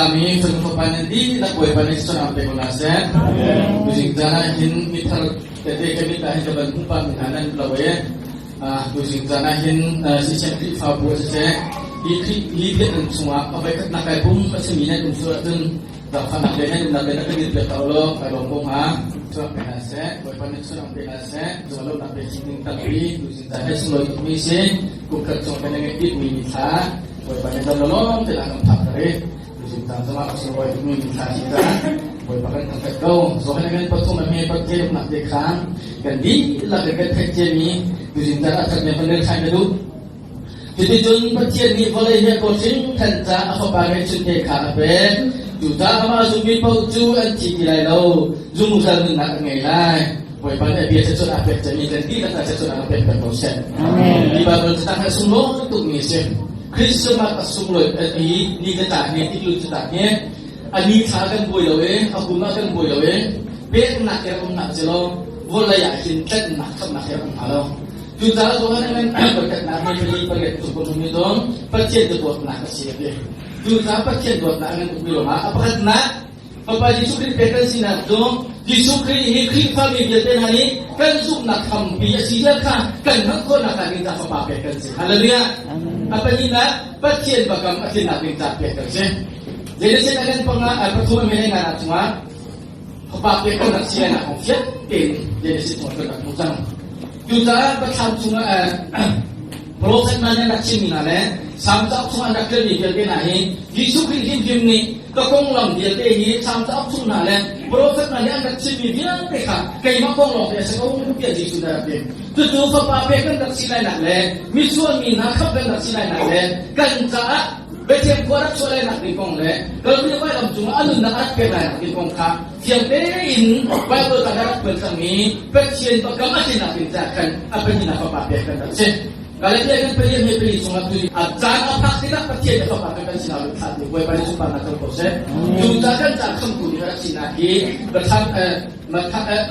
rami fanu fapa nan dihlak Bawipa nih suan pe ko hna seh. Tuzing caan ah hin mithar tete ka mit ah hin ka van hmu pah mi hna nan lo e. Tuzing caan ah hin siseh Khrihfabu a siseh hi Khrih hi biakinn chungah a voikhatnak kai pum a simi nan um sual ahcun zaangfahnak le nan umnak le na kan in pek ko law kai lawm ko hnga. Suan pe hna seh. Bawipa nih suan pe hna seh. Zuallonak pe chin ding tampi tuzing caan he sunglawi tukmi si. Kum khat chung kan ngeih bikmi ni thla Bawipa nih dam lawm te kan phak kare. Tuzing caan zongah a sunglawi tukmi ni thla si caan Bawipa kan thangthat ko. Zohan kan pathum a me pathe nak te khan kan dihlak in kan theih ciami tuzing caan ah that ne van rel thain ka duh. Cuticun Pathian nih vawlei he kawhhring than ca a fapa ngeihchunte kha a pek. Cucaah amah zummi paoh cu an thi ti lai lo, zungzal nunnak an ngei lai. Bawipa nih a bia cu a pek cami kan dihlak ah cun a pek peng ko seh. Hi Bible catang hi a sunglawi tukmi a si. Christmas a sunglawi i ni ka cah hi tiklu cutah hi a ni thla kan buai lo i a kum ah kan buai lo i peknak he umnak si lo vawlei ah hin tlanhnak khamnak he um hnga lo. Cucaah zong ah nan pakhatnak he pali pariat cung kan um i zong Pathian dawtnak a si a ti. Cucaah Pathian dawtnak nan ukmi ruangah a pakhatnak Fapa Jesuh Khrih pek kan sinak cu Jesuh Khrih hi Khrihfami vialte hna nih kan zumhnak hrampi a si zia kha kan hngalh khawhnak hnga ding caah Fapa pek kan si. Hallelujah! A pahnihnak Pathian biakam a tlinnak ding caah pek kan si. Genesis a kan panga pathum a mei nga chungah Fapa pek kan rak si nak kong fiang tein Genesis chung kan rak hmuh cang. Cucaah Biathlam chungah Profet hna nih an rak chimmi hna le Salm cauk chung an rak ṭialmi vialte hna hi Jesuh Khrih hrimhrim nih ka konglam vialte hi Salm cauk chung hna le profet hna nih an rak chimmi vialte kha keimah kong lawng te a si ko tiah Jesuh nih a rak ti. Cucu Fapa pek kan rak si lainak le misual mi hna khamh kan rak si lainak le kan caah Bethlehem khua rak chuah lainak ding kong le Kalvary vailam cungah a nunnak a rak pek lainak ding kong kha Fiang tein Bible kan rak phuan cangmi Pathian biakam a tlinnak ding caah khan a pahnihnak fapa pek kan rak si. Galatia kan pali me pali chungah tu a caan a phak tikah Pathian a fapa kan kan sinah lut thlah ti Bawipa nih sunparnak co ko seh. Cu ca kan ca khamtu nih rak sinak hi Biathlam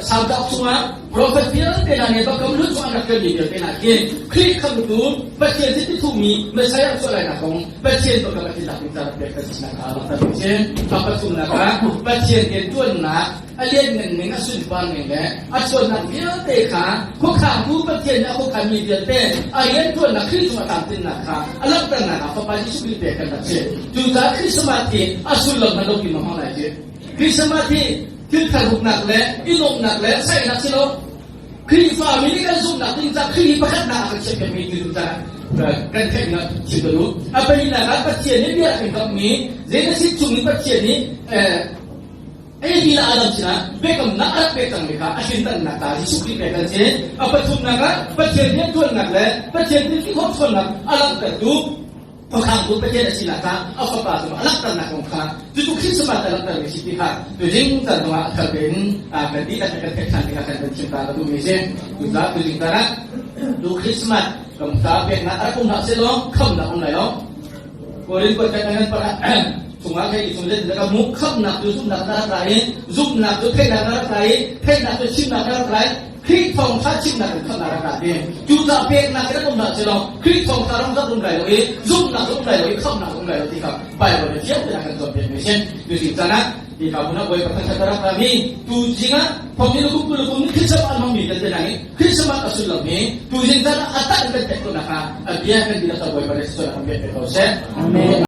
Salm cauk chungah profet vialte hna nih biakam lut chung an rak ṭialmi vialte hna khi Khrih khamtu Pathian chiti thuhmi Messiah chuah lainak kong Pathian biakam a tlinnak ding ca rak pek kan sinak kha langhter a si. A pathumnak ah Pathian rianṭuannak a lianngan ning a sunpar ning le a ṭhawnnak vialte kha khuakhangtu Pathian nih a khuakhanmi vialte a rianṭuannak Khrih cung a tlamtlinnak kha a langhternak ah Fapa Jesuh Khrih pek kan rak si. Cucaah Christmas hi a sullam hman lo ti ma hmang lai ci. Christmas hi thil thar ruknak le i nuamhnak le saihnak si lo. Khrihfami nih kan zumhnak ding ca Khrih hi pakhatnak a kan chiahpiakmi ti tu ca kan theihnak chim ka duh. A pahnihnak ah Pathian nih bia a kan kamhmi Genesis chung in Pathian nih Evi le Adam sinah biakamnak a rak pek cangmi kha a hlintannak ca Jesuh Khrih pek kan si. A pathumnak ah Pathian rianṭuannak le Pathian thil khawh a langhtertu Khuakhangtu Pathian a sinak kha a fapa cung a langhternak kong kha cucu Christmas a langhtermi si ti kha tuzing caan zongah a thar tein kan dihlak kan theih ṭhan dingah kan kan chim ta ka duhmi si. Cucaah tuzing caan ah tu Christmas kan ta peknak a rak um hlah sehlaw khamnak um lai lo. Korin kuat kan ngan par chungah thei i chung le ka mu khamnak cu zumhnak na rak lai i zumhnak cu theihnak na rak lai i theihnak cu chimnak na rak lai Khrih thawngṭha chimnak in khamhnak rak ra ti. Cucaah peknak in an um hlah selaw Khrih thawngṭha ram zat um lai lo i zumhnak um lai lo i khamhnak um lai lo ti kha Bible nih fiang tein a kan cawnpiakmi a si. Tuzing caan ah hika hmun ah Bawipa thangṭhat a rak rami tuzing ah thawnginn le kum le kum nih Christmas an hmangmi vialte hna nih Christmas a sullam hi tuzing caan ah a tak in kan pek khawhnak hnga a bia kan dihlak Bawipa nih sual a kan pek ve ko seh. Amen.